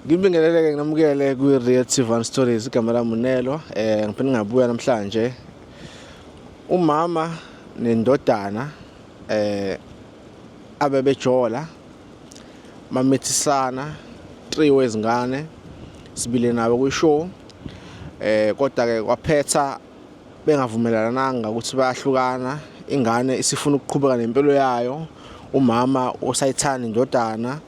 Ngibingeleleke nginamukele kwi-Real TV Stories. Igama lami uNelo. Ngiphinde ngabuya namhlanje. Umama nendodana abebejola mamithisana 3 wezingane sibile nabo kwi-show, kodwa ke kwaphetha bengavumelananga ukuthi bayahlukana. Ingane isifuna ukuqhubeka nempilo yayo, umama usayithanda indodana,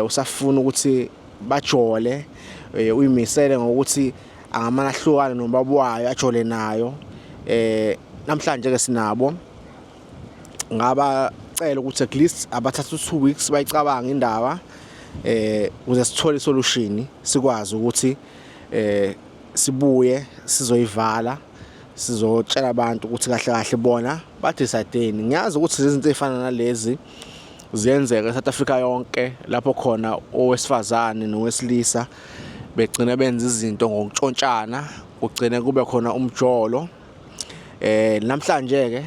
usafuna ukuthi bajole, uyimisele ngokuthi angamane ahlukane nobaba wayo ajole nayo. Namhlanje ke sinabo, ngabacela ukuthi at least abathatha 2 weeks bayicabanga indaba ukuze sithole isolution, sikwazi ukuthi sibuye sizoyivala, sizotshela abantu ukuthi kahle kahle bona ba-decide-ni. Ngiyazi ukuthi izinto ezifana nalezi ziyenzeka eSouth Africa yonke, lapho khona owesifazane nowesilisa begcina benza izinto ngokutshontshana, kugcine kube khona umjolo. Namhlanje ke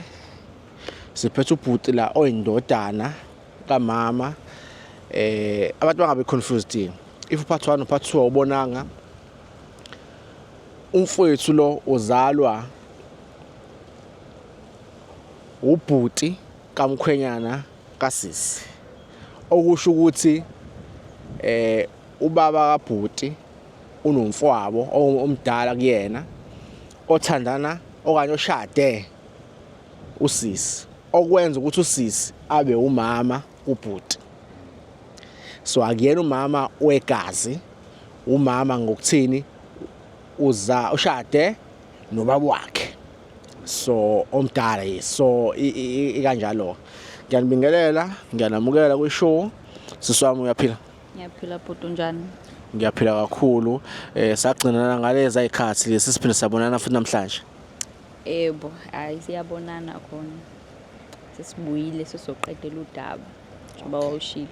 siphethe ubhuti la oyindodana kamama. Abantu bangabe confused if part 1 part 2 awubonanga. Umfowethu lo uzalwa ubhuti kamkhwenyana kasisi, okusho ukuthi ubaba kabhuti unomfowabo omdala kuyena othandana okanye oshade usisi, okwenza ukuthi usisi abe umama kubhuti. So akuyena umama wegazi, umama ngokuthini, uza ushade nobaba wakhe so omdala. Yes, so ikanjalo. Ngiyanibingelela, ngiyanamukela kwi-show. Sisi wami, uyaphila? Ngiyaphila bhuti, unjani? Ngiyaphila kakhulu. Sagcinana ngalezi ayikhathi lesi, siphinde sabonana futhi namhlanje. Yebo, hayi, siyabonana khona. Sesibuyile sizoqedela udaba njengoba wawushilo.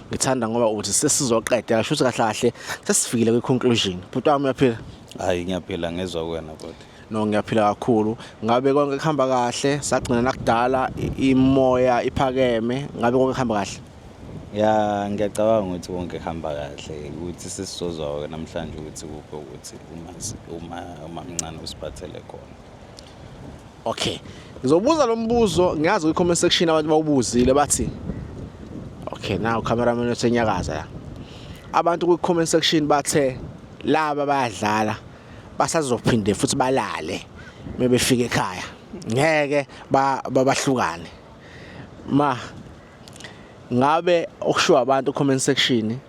Ngithanda ngoba uthi sesizoqedela, shuthi kahle kahle sesifikile kwi-conclusion. Bhuti wami, uyaphila? Hayi, ngiyaphila, ngezwa kuwena bhuti. No, ngiyaphila kakhulu. Ngabe konke kuhamba kahle? Sagcina nakudala imoya iphakeme, ngabe konke kuhamba kahle? Ya, ngiyacabanga ukuthi konke kuhamba kahle, ukuthi sesizozwa-ke namhlanje ukuthi kuphi ukuthi uma umamncane usiphathele khona. Okay, ngizobuza lo mbuzo, ngiyazi kwi-comment section abantu bawubuzile, bathi okay, now cameraman usenyakaza la. Abantu kwi-comment section bathe laba bayadlala, basazophinde futhi balale mebefika ekhaya, ngeke babahlukane. Ma ngabe okushiwo abantu comment section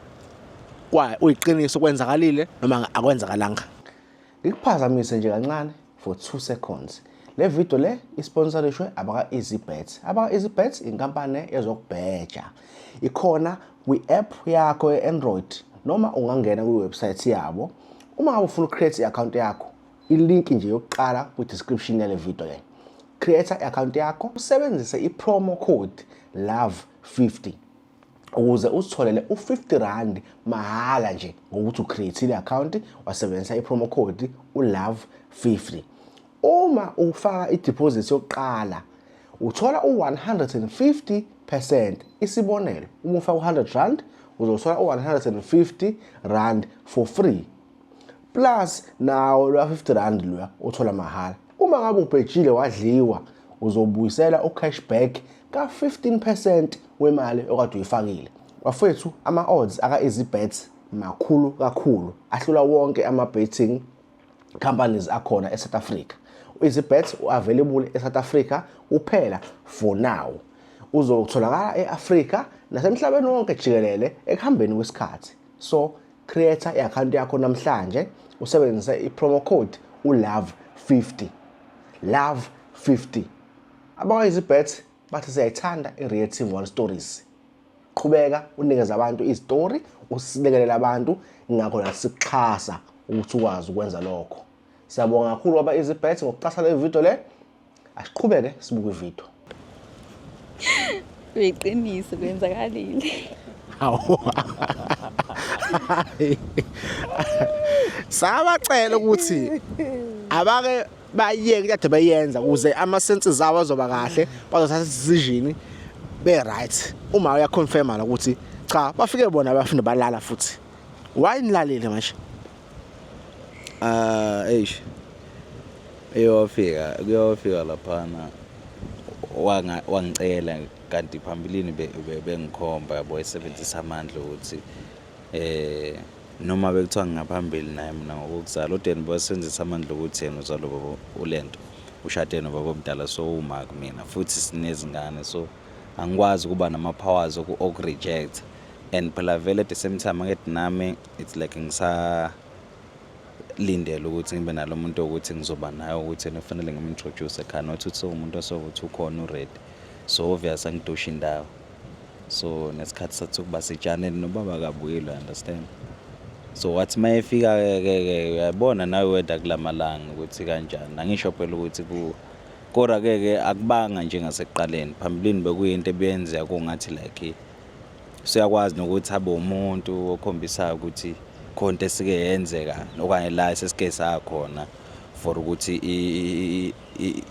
kwa uyiqiniso, kwenzakalile noma akwenzakalanga? Ngikuphazamise nje kancane for 2 seconds. Le video le isponsorishwe abaka EasyBet. Abaka EasyBet inkampani ezokubheja, ikhona kwi-app yakho ye-Android noma ungangena kwi-website yabo. Uma ngabe ufuna ucreate i-account yakho, ilink nje yokuqala kwi-description yale video le. Create i-account yakho, usebenzise i-promo code LOVE50 ukuze uzitholele u-R50 mahhala nje ngokuthi ucreate i-account wasebenzisa i-promo code u-LOVE50. Uma ufaka i-deposit yokuqala uthola u-150%. Isibonelo, uma ufaka u-R100 uzothola u-R150 for free, plus nawo lwa R50 loya uthola mahhala. Uma ngabe ubhejile wadliwa, uzobuyisela u-cashback ka-15% wemali okade uyifakile. Bafethu, ama-odds aka-EasyBet makhulu kakhulu, ahlula wonke ama-betting companies akhona e-South Africa. U-EasyBet u-available e-South Africa kuphela for now, uzotholakala e-Afrika nasemhlabeni wonke jikelele ekuhambeni kwesikhathi. So create i-account yakho namhlanje usebenzise i-promo code u-LOVE50, LOVE50. Abakwa-EasyBet bathi siyayithanda i-Real TV One Stories, qhubeka unikeze abantu izitori, usilekelela abantu, ingakho nathi sikuxhasa ukuthi ukwazi ukwenza lokho. Siyabonga kakhulu aba-EasyBet ngokuxhasa le video le. Asiqhubeke sibuke ividiyo. Kuyiqiniso, kwenzakalile. Hawu. Sabacela ukuthi abake bayeke kade beyenza ukuze ama-senses abo azoba kahle, bazothatha decision be right. Uma uyaconfirma la ukuthi cha, bafike bona bafinde balala futhi. Why nilalile manje? Ah, eish. Eyofika, kuyofika laphana wanga wangicela kanti phambilini bengikhomba yabo esebenzisa amandla ukuthi eh noma bekuthiwa ngingaphambili naye mina ngokukuzala kodwa yena basebenzisa amandla ukuthi yena uzalwa ubaba ulento ushade nobaba omdala so uma kumina futhi sinezingane so angikwazi ukuba nama-powers oku-reject and phela vele at the same time angithi nami it's like ngisalindele ukuthi ngibe nalo muntu ukuthi ngizoba naye ukuthi yena kufanele ngim-introduce ekhaya not ukuthi sewumuntu osokuthi ukhona u-ready so obvious angidushe indawo so nesikhathi sathi ukuba sitshane nobaba akabuyile understand so wathi uma efika-ke ke uyabona nawe weda kula malanga ukuthi kanjani angisho phela ukuthi ku kodwa-ke ke akubanga njengasekuqaleni phambilini bekuyinto ebiyenzeka kungathi like Usuyakwazi nokuthi abe umuntu okhombisayo ukuthi khona into esike yenzeka okanye la esesike sakhona for ukuthi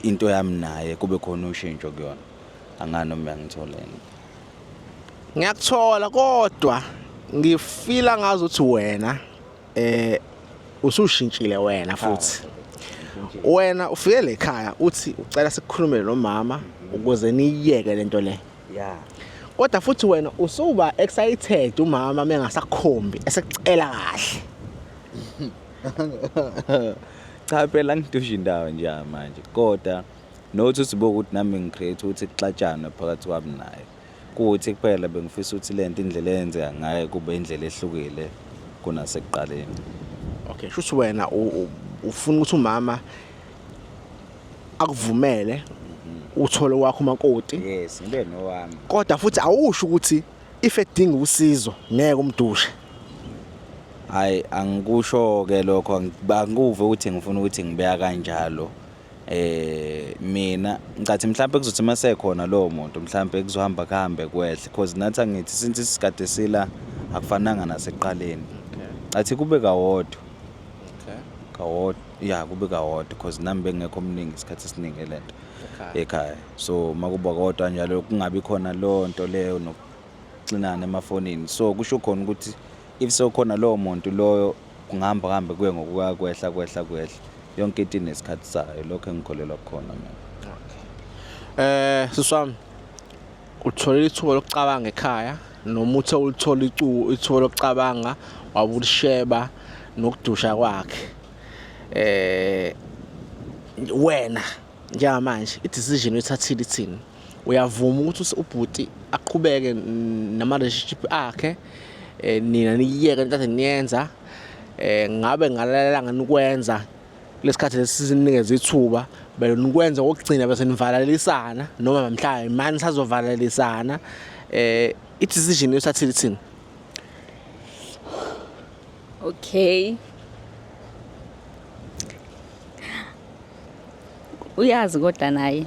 into yami naye kube khona ushintsho kuyona. Angani noma uyangithola yini. Ngiyakuthola kodwa ngifila ngazi ukuthi wena eh usushintshile wena futhi. Wena ufike le khaya uthi ucela sikukhulumele nomama ukuze niyiyeke lento le. Yeah. Kodwa futhi wena usuba excited umama mengasakhombi esekucela kahle. Cha phela ngidusha indawo nje manje kodwa nothi usibuka ukuthi nami ngicreate ukuthi kuxatshanwe phakathi kwami naye. Kuwuthi kuphela bengifisa ukuthi lento indlela eyenzeka ngayo kube indlela ehlukile kunasekuqaleni. Okay, shuthi wena ufuna ukuthi umama akuvumele uthole wakho umakoti. Yes, ngibe nowami. Kodwa futhi awusho ukuthi if edinga usizo ngeke umdushe. Hayi angikusho ke lokho angikuve ukuthi ngifuna ukuthi ngibeka kanjalo. Eh mina ngicathi mhlawumbe kuzothi mase khona lowo muntu mhlawumbe kuzohamba kuhambe kwehle because nathi angithi since isikade sila akufananga nasekuqaleni. Athi kube kawodwa. Kawodwa ya kube kawodwa because nami bengekho omningi isikhathi esiningi lento ekhaya. So makuba kodwa njalo kungabi khona leyo nto leyo nokuxinana emafonini. So kusho khona ukuthi if sewukhona lowo muntu loyo kungahamba kuhambe kuye ngokuya kwehla kwehla kwehla yonke into inesikhathi sayo lokho engikholelwa kukhona mina. Eh siswami utholela ithuba lokucabanga ekhaya noma uthe ulithola ithuba lokucabanga wabulisheba nokudusha kwakhe. Eh wena njengamanje i-decision oyithathile ithini? Uyavuma ukuthi ubhuti aqhubeke nama relationship akhe eh nina niyeke into ade niyenza eh ngabe ngalalelanga nikwenza kulesikhathi lesi sinikeza ithuba bese nikwenza kokugcina bese nivalalisana noma mhlawumbe manje sazovalalisana eh i-decision oyithathile ithini? Okay. Uyazi kodwa naye.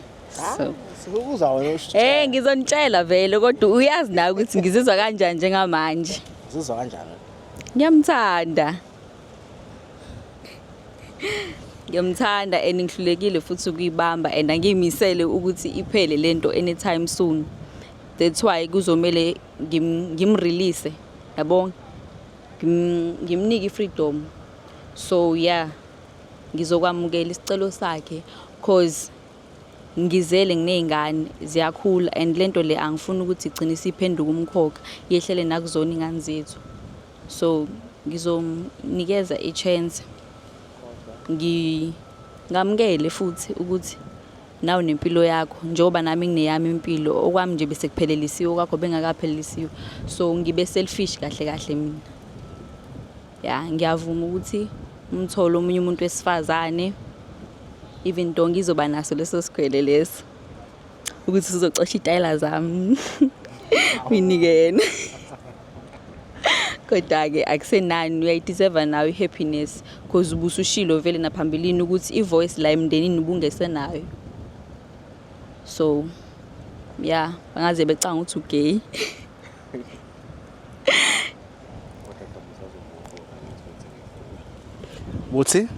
So Sikubuza wena usho. Eh ngizonitshela vele kodwa uyazi nawe ukuthi ngizizwa kanjani njengamanje. Uzizwa kanjani? Ngiyamthanda. Ngiyamthanda and ngihlulekile futhi ukuyibamba and angiyimisele ukuthi iphele lento anytime soon. That's why kuzomele ngimrelease yabo ngimnike ifreedom. So yeah ngizokwamukela isicelo sakhe cause ngizele nginey'ngane ziyakhula and lento le angifuni ukuthi igcine isiphenduka umkhokha yehlele nakuzona iy'ngane zethu. So ngizomnikeza i-chance ngamukele futhi ukuthi nawe nempilo yakho njengoba nami ngineyami impilo okwami nje bese kuphelelisiwe okwakho bengakaphelelisiwe so ngibe selfish kahle kahle mina. Ya ngiyavuma ukuthi umthole omunye umuntu wesifazane even though ngizoba naso leso sikhwele leso ukuthi sizocosha itayela zami uyinike yena. Kodwa-ke akusenani uyayideserve nawe i-happiness cause ubusushilo vele naphambilini ukuthi i-voice la emndenini ubungesenayo. So yeah bangaze becanga ukuthi ugay. Buthi?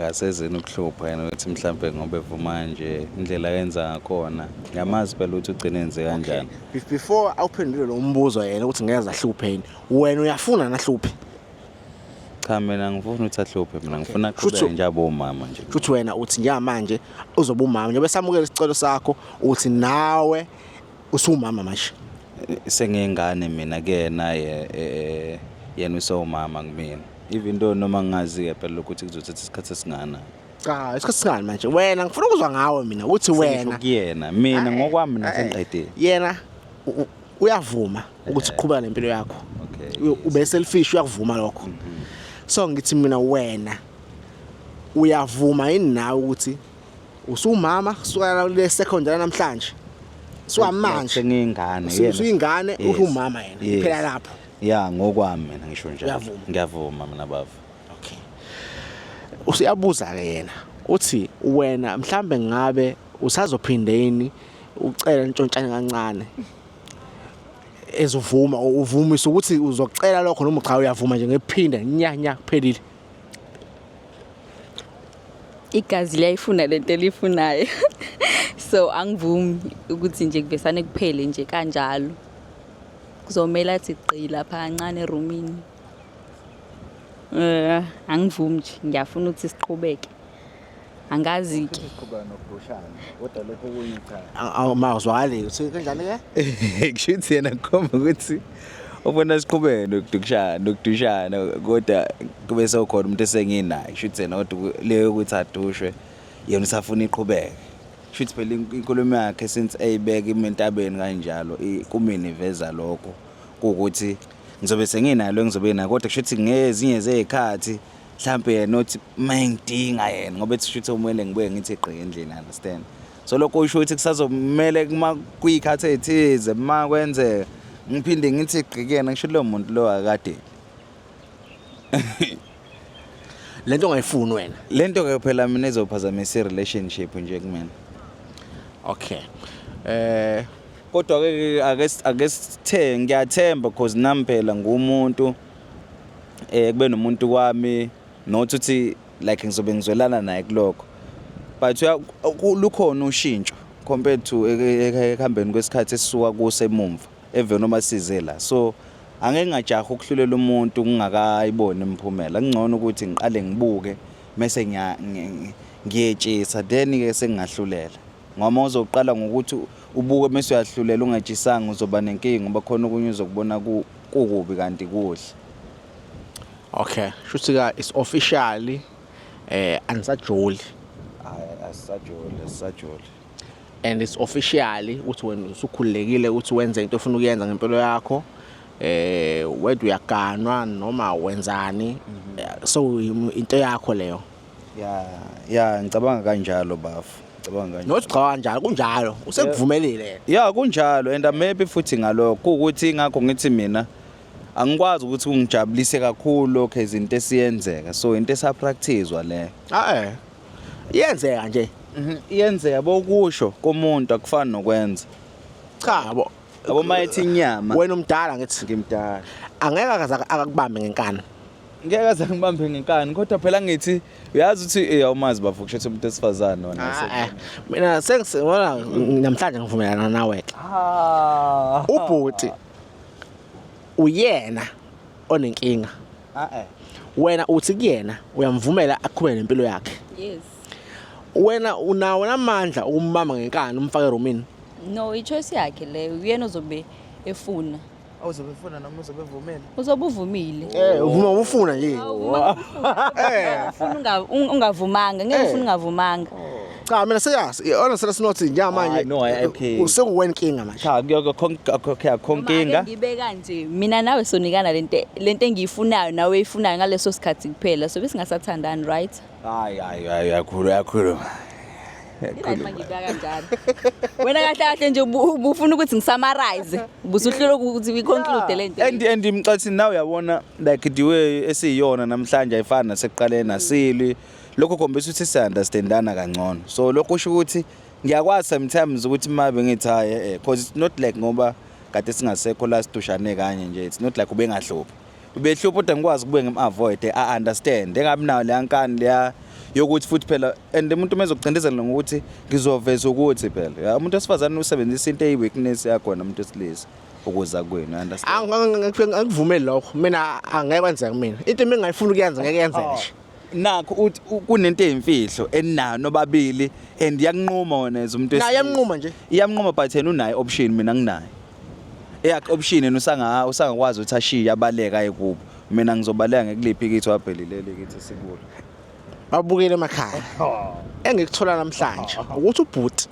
Akasezeni ukuhlupha yena ukuthi mhlampe ngoba evuma nje indlela ayenza ngakhona. Ngiyamazi phela ukuthi ugcine enze kanjani. Before awuphendule lo mbuzo yena ukuthi ngeke ahluphe yini, wena uyafuna nahluphe? Cha, mina ngifuna ukuthi ahluphe, mina ngifuna Shuthi- aqhubeke nje abe umama nje. Futhi wena uthi njengamanje uzoba umama, njengoba samukela isicelo sakho, uthi nawe usumama manje. Sengiyingane mina kuyena, yena usewumama kumina. Even though noma ngingazi-ke phela ukuthi kuzothatha isikhathi esingakanani. Cha, isikhathi singani manje? Wena ngifuna ukuzwa ngawe mina ukuthi Sengisho wena kuyena, mina ngokwami mina sengiqedile. Yena uyavuma ukuthi uqhubeka nempilo yakho. Okay. Ube selfish, uyakuvuma lokho. So ngithi mina, wena uyavuma yini nawe ukuthi usumama kusukela le second namhlanje? Suka manje. Sengiyingane yena. Usuyingane, Yes. umama yena. Yes. Phela lapho. Ya, ngokwami mina ngisho njalo. Uyavuma? Ngiyavuma mina baba. Okay. Usiyabuza ke yena. Uthi wena mhlambe ngabe usazophinde yini ucela ntshontshane kancane? Ezovuma, uvumisa ukuthi uzocela lokho noma cha, uyavuma nje ngephinda nya nya kuphelile? Igazi liyayifuna lento elifunayo, so angivumi ukuthi nje kuvesane kuphele nje kanjalo. Kuzomela athi gqi lapha kancane erumini. Angivumi nje, ngiyafuna ukuthi siqhubeke. Angazi-ke. Siqhubeka nokudushana kodwa lokho kuyicha. Mawuzwakali uthi kanjani ke? Kusho ukuthi yena kukhomba ukuthi ubona siqhubeke nokudushana kodwa kube sewukhona umuntu esenginaye. Kusho ukuthi yena kodwa leyo ukuthi adushwe yena usafuna iqhubeke. Kusho ukuthi phela inkulumo yakhe since eyibeka imentabeni kanjalo, kumina iveza lokho kuwukuthi ngizobe senginalo engizobe nayo, kodwa kusho ukuthi ngezinye zey'khathi mhlampe yena uthi uma engidinga yena, ngoba ethi kusho ukuthi kumele ngibuye ngithi gqi endlini, understand? So lokho kusho ukuthi kusazomele kuma kuy'khathi ey'thize uma kwenzeka ngiphinde ngithi gqi kuyena. Ngisho lowo muntu lo akadeli. Lento ongayifuni wena. Lento ke phela mina izophazamisa i-relationship nje kumina. Okay. Kodwa ke ake sithe ngiyathemba, because nami phela ngumuntu, kube nomuntu kwami, not ukuthi like ngizobe ngizwelana naye kulokho, but lukhona ushintsho compared to ekuhambeni kwesikhathi esisuka kuso emumva eve noma size la. So angeke ngajaha ukuhlulela umuntu ngingakayiboni imiphumela. Kungcono ukuthi ngiqale ngibuke mase ngiyetshisa, then ke sengingahlulela, ngoba uzoqala ngokuthi ubuke mase uyahlulela ungatshisanga, uzoba nenkinga, ngoba khona okunye uzokubona kukubi kanti kuhle. Okay, shuthi ka is officially anisajoli. Hayi, asisajoli, asisajoli. And it's officially ukuthi wena usukhululekile ukuthi wenze into ofuna ukuyenza ngempilo yakho, whether uyaganwa noma wenzani, so into yakho leyo. Ya, ngicabanga kanjalo bafu, ngicabanga kanjalo. Not cha, kanjalo, kunjalo, usekuvumelile yena. Ya, kunjalo, and maybe futhi ngalokho ukuthi ingakho ngithi mina angikwazi ukuthi ungijabulise kakhulu lokho izinto esiyenzeka, so into esapracticewa le. Ah, iyenzeka nje. Iyenzeka bokusho komuntu akufani nokwenza. Cha bo. Yabo mayethi inyama. Wena umdala ngithi. Ngimdala. Angeke akaze akakubambe ngenkani. Ngeke aze ngibambe ngenkani, kodwa phela ngithi uyazi ukuthi awumazi bafo, kusho umuntu esifazane wona. Ah, mina sengisibona namhlanje ngivumelana nawe ke. Ah. Ubhuti uyena onenkinga. Ah eh. Wena uthi kuyena uyamvumela aqhubeke nempilo yakhe. Yes. Wena unawo namandla ukumbamba ngenkani umfake erumini? No, i-choice yakhe leyo, uyena ozobe efuna. Awuzobe efuna noma uzobe evumile? Uzobe uvumile. Uvuma ufuna nje. Ufuna ungavumanga, ngeke ufune ungavumanga. Cha, mina seyazi, honestly sinothi njengamanje Hayi, no, hayi, okay. Usekuwena inkinga manje. Cha, akho nkinga. Ngibe kanje, mina nawe sonikana lento engiyifunayo nawe uyifunayo ngaleso sikhathi kuphela. So besingasathandani, right? Hayi hayi hayi, yakhulu yakhulu. I-right mangibeka kanjalo. Wena kahle kahle nje ubufuna ukuthi ngisummarize. Ubusuhlula ukuthi we-conclude lento. And mcathi nawe uyabona like the way esiyiyona namhlanje ayifani nasekuqaleni, nasili. Lokho khombisa ukuthi siya-understandana kangcono. So lokho kusho ukuthi ngiyakwazi sometimes ukuthi mabe ngithi hayi because it's not like ngoba kade singasekho la sidushane kanye nje, it's not like ubengahluphi. Ubehlupha kodwa ngikwazi kube ngim-avoid, I understand. Engabi nayo leya nkani leya Yokuthi futhi phela and umuntu uma ezokucindezela ngokuthi ngizoveza ukuthi phela ya, umuntu wesifazane usebenzisa into eyi-weakness yakhona umuntu wesilisa ukuza kwenu, you understand? Angikuvumeli lokho mina, angeke kwenzeke kumina. Into mina ngayifuna ukuyenza ngeke yenzeke nje. Nakho uthi kunento eyimfihlo eninayo nobabili and iyakunquma wena as umuntu Naye wesilisa. iyamnquma nje. Iyamnquma, but yena unayo option, mina nginayo eyakhe option. Yena usangakwazi ukuthi ashiye abaleke aye kubo, mina ngizobaleka ngekuliphi kithi wabhelilele kithi sikulo. Babukele emakhaya, engikuthola namhlanje ukuthi ubhuti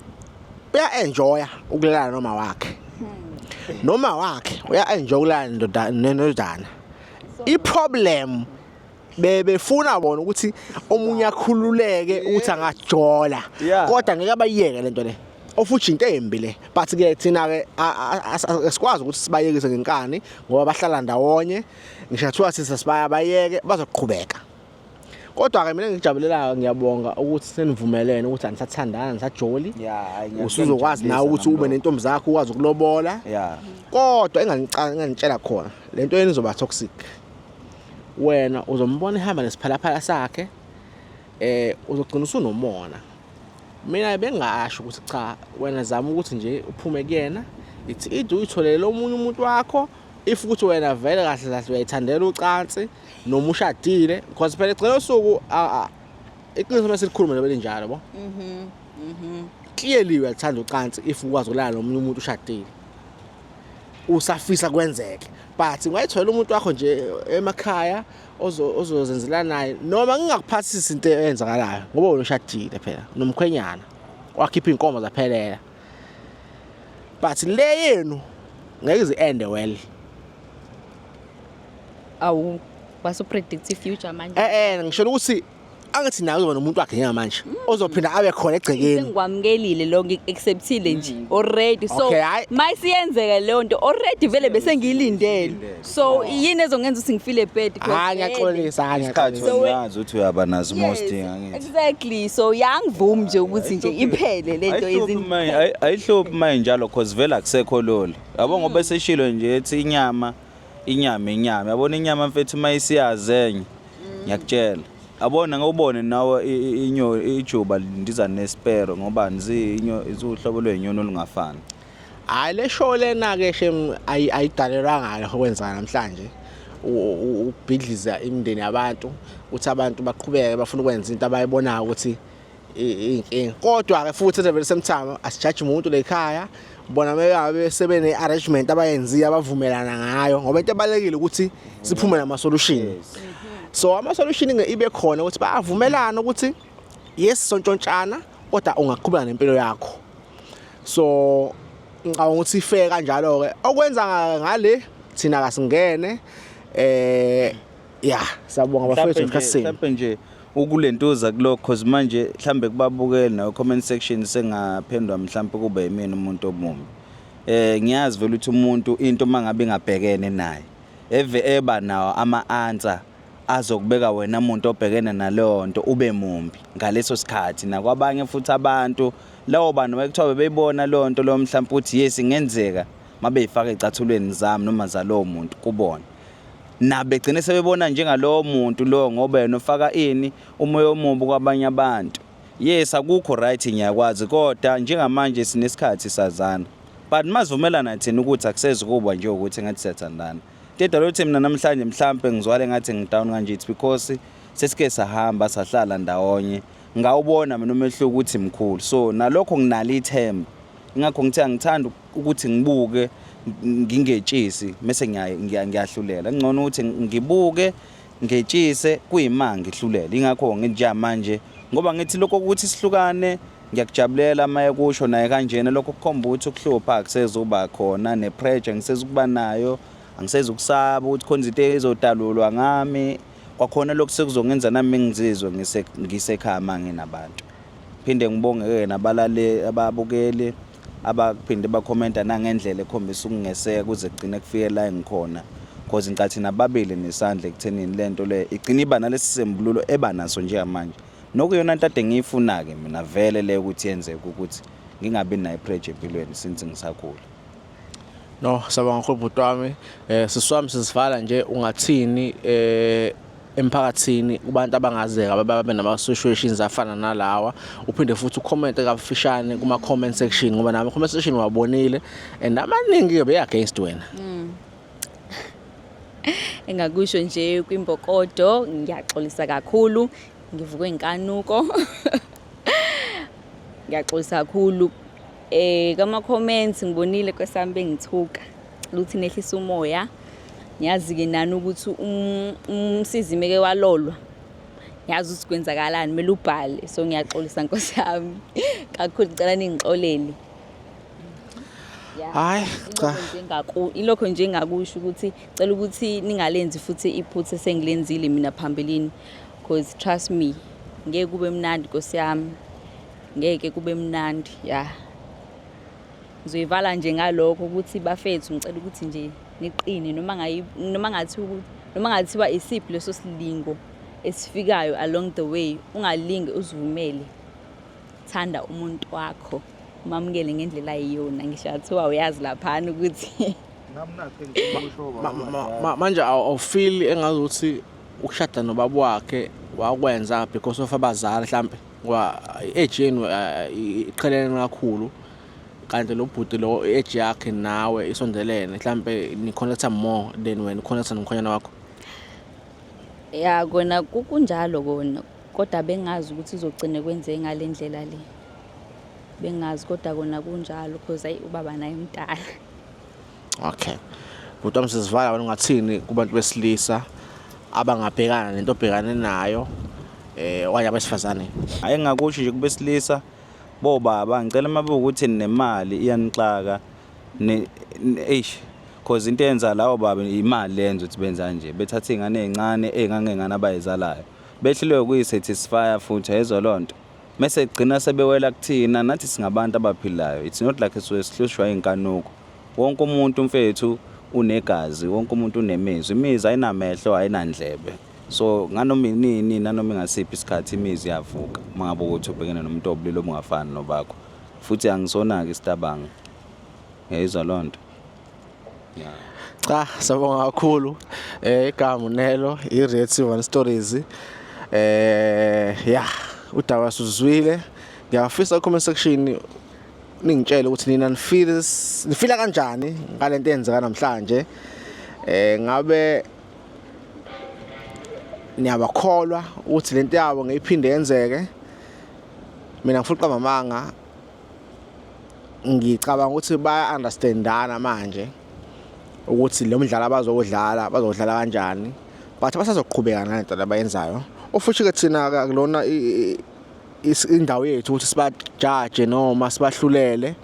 uya-enjoya ukulala noma wakhe, noma wakhe uya-enjoya ukulala nendodana. I-problem bebefuna bona ukuthi omunye akhululeke ukuthi angajola, kodwa ngeke abayiyeke lento le, ofuthi into embi le. But ke thina ke asikwazi ukuthi sibayekise ngenkani ngoba bahlala ndawonye. Ngisho kuthiwa sisasibaya bayeke, bazoqhubeka. Kodwa ke mina ngijabulelayo, ngiyabonga ukuthi senivumelene ukuthi anisathandana, nisajoli. Yeah, hayi, Usuzokwazi nawe ukuthi ube nentombi zakho, ukwazi ukulobola. Kodwa engangitshela khona, lento yenu izoba toxic. Wena uzombona ehamba nesiphalaphala sakhe, uzogcina usunomona. Mina bengasho ukuthi cha, wena zama ukuthi nje uphume kuyena, ithi ide uyitholele omunye umuntu wakho, if ukuthi wena vele kahle kahle uyayithandela ucansi noma ushadile, because phela egcina usuku iqiniso mase likhulume nje belinjalo bo. Clearly uyathanda ucansi if ukwazi ukulala nomunye umuntu ushadile, usafisa kwenzeke, but ungayithola umuntu wakho nje emakhaya ozozenzela naye, noma ngingakuphathisi into eyenzakalayo ngoba wena ushadile phela nomkhwenyana wakhipha inkomo zaphelela, but le yenu ngeke ize end well. Awu, wasu-predict i-future manje. Ngisho ukuthi angithi nawe uzoba nomuntu wakhe njengamanje ozophinda abe khona egcekeni. Sengikwamukelile lo, ngi-acceptile nje already, so Okay, hhayi. Mayisiyenzeka leyo nto already vele bese ngiyilindele, so yini ezongenza ukuthi ngifile bad? 'Cause Hayi, ngiyaxolisa, hayi, isikhathi ngiyaxolisa. So uyazi ukuthi uyaba nazo most Yes, angithi? exactly, so yangivumi nje ukuthi nje iphele lento. Ayihluphi maye njalo, cause vele akusekho lula, yabo, ngoba eseshilo nje ethi inyama inyama inyama, yabona, inyama mfethu mayisiyazenye, ngiyakutshela, yabona, ngawubone nawe ijuba lindiza nespero ngoba nzi izuhlobo lwenyoni olungafani. Hayi, le show lena ke shem ayidalelwanga lokho kwenzeka namhlanje, ukubhidliza imindeni yabantu, ukuthi abantu baqhubeke bafuna ukwenza into abayibonayo ukuthi iyinkinga. Kodwa ke futhi at the very same time asijaji umuntu lekhaya, bona meyabe sebene arrangement abayenziya abavumelana ngayo, ngoba into ebalekile ukuthi siphume nama solution. So ama solution ibe khona ukuthi bayavumelana ukuthi yes, sontshontshana, kodwa ungaqhubeka nempilo yakho. So ngicabanga ukuthi ife kanjalo ke okwenza ngale, thina kasingene. Ya, siyabonga bafethu ngesikhathi senu. Mhlawumbe nje ukulentuza kulokho, cause manje mhlambe kubabukeli nayo comment section sengaphendwa, mhlambe kube yimina umuntu omumbi. Ngiyazi vele ukuthi umuntu into mangabe ingabhekene naye eve eba nawo ama answer azokubeka wena muntu obhekene naleyo nto ube mumbi ngaleso sikhathi, nakwabanye futhi abantu lawo bantu bekuthiwa bebeyibona leyo nto leyo, mhlawumbe uthi yes, ingenzeka mabeyifaka ecathulweni zami noma zalowo muntu kubona nabo begcine sebebona njengalowo muntu lo, ngoba yena ufaka ini umoya omubi kwabanye abantu. Yes, akukho right, ngiyakwazi, kodwa njengamanje sinesikhathi sazana, but masivumelana thina ukuthi akusezi kuba nje ukuthi ngathi siyathandana. Into edala ukuthi mina namhlanje mhlampe ngizwale ngathi ngidown kanje, it's because sesike sahamba sahlala ndawonye, ngawubona mina umehluko ukuthi mkhulu. So nalokho nginalo ithemba, ingakho ngithi angithandi ukuthi ngibuke ngingetshisi mase ngiyahlulela. Ngcono ukuthi ngibuke ngetshise kuyima ngihlulela. Ingakho nginja manje, ngoba ngithi lokho ukuthi sihlukane ngiyakujabulela maye kusho naye kanjena, lokho kukhomba ukuthi ukuhlupha akusezuba khona, ne-pressure ngisezukuba nayo, angisezukusaba ukuthi khona izinto ezodalulwa ngami kwakhona. Lokhu sekuzongenza nami ngizizwe ngisekhaya uma nginabantu. Phinde ngibonge-ke nabalali ababukeli abaphinde bakhomenta nangendlela ekhombisa ukungeseka kuze kugcine kufike la engikhona, cause ngicathi nababili nesandla ekuthenini lento le igcine iba nalesi sembululo eba naso njengamanje, nokuyona nto ade ngiyifuna-ke mina vele le ukuthi yenzeke, ukuthi ngingabi nayo i-pressure empilweni since ngisakhula. No, siyabonga kakhulu bhuti wami. Sisi wami, sisivala nje, ungathini? Emphakathini kubantu abangazeka babe nama-situations afana nalawa, uphinde futhi ucommente kafushane kuma-comment section, ngoba nama comment section wabonile and amaningi-ke be-against wena. Engakusho nje kwimbokodo, ngiyaxolisa kakhulu, ngivukwe inkanuko. Ngiyaxolisa kakhulu. Kama comments ngibonile kwesami bengithuka. Ukuthi nehlisa umoya. Ngiyazi-ke nani ukuthi umsizi meke walolwa. Ngiyazi ukuthi kwenzakalani, kumele ubhale. So ngiyaxolisa Nkosi yami. Kakhulu, ngicela ningixolele. Hayi cha. Ilokho nje engakusho ukuthi cela ukuthi ningalenzi futhi iphutha esengilenzile mina phambilini, because trust me, ngeke kube mnandi Nkosi yami, ngeke kube mnandi. Ya, ngizoyivala nje ngalokho ukuthi bafethu, ngicela ukuthi nje niqine, noma ngayi noma ngathiwa noma ngathiwa isiphi leso silingo esifikayo along the way, ungalingi uzivumele. Thanda umuntu wakho, umamukele ngendlela ayiyona, ngisho athiwa uyazi laphana ukuthi Manje awufeel engazuthi ukushada nobaba wakhe wakwenza because of abazali mhlambe, ngoba i-age yenu iqhelelene kakhulu, kanti lo bhuti lo age yakhe nawe isondelene, mhlambe ni-connecta more than wena uconnecta nomkhonyana wakho? Ya, kona kunjalo kona, kodwa bengazi ukuthi izogcine kwenzeke ngale ndlela le, bengazi, kodwa kona kunjalo, cause ayi, ubaba naye mdala. Okay, bhuti wami, sizivala, wena ungathini kubantu besilisa abangabhekana nento obhekane nayo okanye abesifazane? Hayi, engakusho nje kubesilisa, bobaba, ngicela uma ukuthi nemali iyanixaka ne eish, cause into eyenza lawo baba imali lenza ukuthi benza kanje, bethatha iy'ngane ey'ncane ey'ngangey'ngane abayizalayo, behluleke ukuyi-satisfya futhi ayizwa loo nto, mese gcina sebewela kuthina. Nathi singabantu abaphilayo, it's not like sisuke sihlushwa iy'nkanuko. Wonke umuntu mfethu unegazi, wonke umuntu unemizwa. Imizwa ayinamehlo, ayinandlebe, so nganoma inini nanoma ingasiphi isikhathi imizwa iyavuka uma ngabe ukuthi ubhekene nomuntu obulili obungafani nobakho. Futhi angisona-ke isitabanga, ngiyayizwa loo nto, ya. Cha, siyabonga kakhulu. Igama uNelo, i-Reality One Stories. Ya, udaba sizwile. Ngiyafisa ku comment section ningitshele ukuthi nina nifeel nifila kanjani ngalento eyenzeka namhlanje. Ngabe niyabakholwa ukuthi lento yabo ngeyiphinde yenzeke? Mina ngifuna uqamba amanga, ngicabanga ukuthi baya understandana manje ukuthi lo mdlalo abazowudlala bazowudlala kanjani, but basazoqhubeka nalento abayenzayo. Ofuthi ke thina kulona indawo yethu ukuthi sibajaje noma sibahlulele.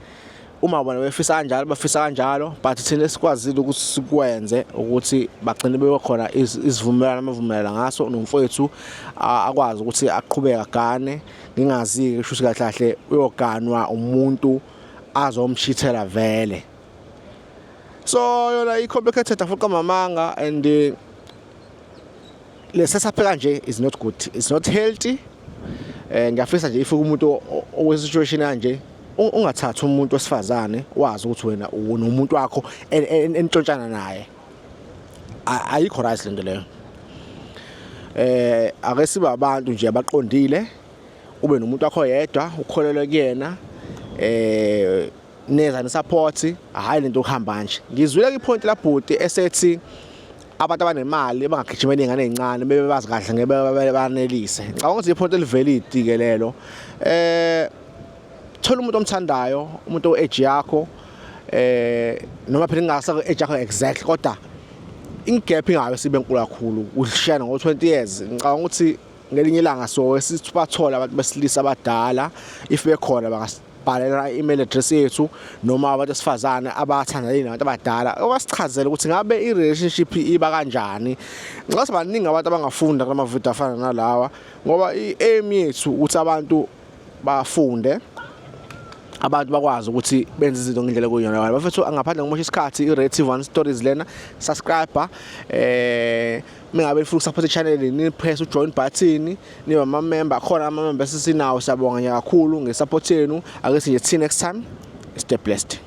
Uma bona befisa kanjalo, bafisa kanjalo, but thina esikwazile ukuthi sikwenze ukuthi bagcine bekhona isivumelwano amavumelana ngaso nomfowethu, akwazi ukuthi aqhubeke agane. Ngingazi-ke kusho ukuthi kahle kahle uyoganwa umuntu azomshithela vele. So yona i-complicated, afuqa mamanga, and le setup kanje is not good, it's not healthy. Ngiyafisa nje if umuntu owe situation kanje, ungathathi umuntu wesifazane wazi ukuthi wena unomuntu wakho entshontshana naye. Ayikho right lento leyo. Ake sibe abantu nje abaqondile, ube nomuntu wakho yedwa, ukholelwe kuyena, neza nesupport, hhayi lento okuhamba nje. Ngizwile ipoint labhuti esethi abantu abanemali bangagijimela iy'ngane ey'ncane bebe bazi kahle ngeke banelise. Ngicabanga ukuthi ipoint elivalid ke lelo. Thola umuntu omthandayo, umuntu o-age yakho, noma phela ingase age yakho exactly, kodwa ingap ingabe sibe nkulu kakhulu, ushiyana ngo-20 years. Ngicabanga ukuthi ngelinye ilanga so sibathola abantu besilisa abadala, if bekhona bangasibhalela i-email address yethu, noma abantu besifazane abathandana nabantu abadala abasichazele ukuthi ngabe i-relationship iba kanjani. Ngicabanga baningi abantu abangafunda kulama video afana nalawa, ngoba i-aim yethu ukuthi abantu bafunde, abantu bakwazi ukuthi benze izinto ngendlela ekuyiyona. Bafethu, ngaphandle ngomosha isikhathi, i-Reality One Stories lena. Subscribe, mingabe nifuna ukusupport i-channel, ni press ujoin button, nibe ama member khona, ama member esisinawo. Siyabonga nje kakhulu ngesupport yenu. Ake sithi nje, see next time, stay blessed.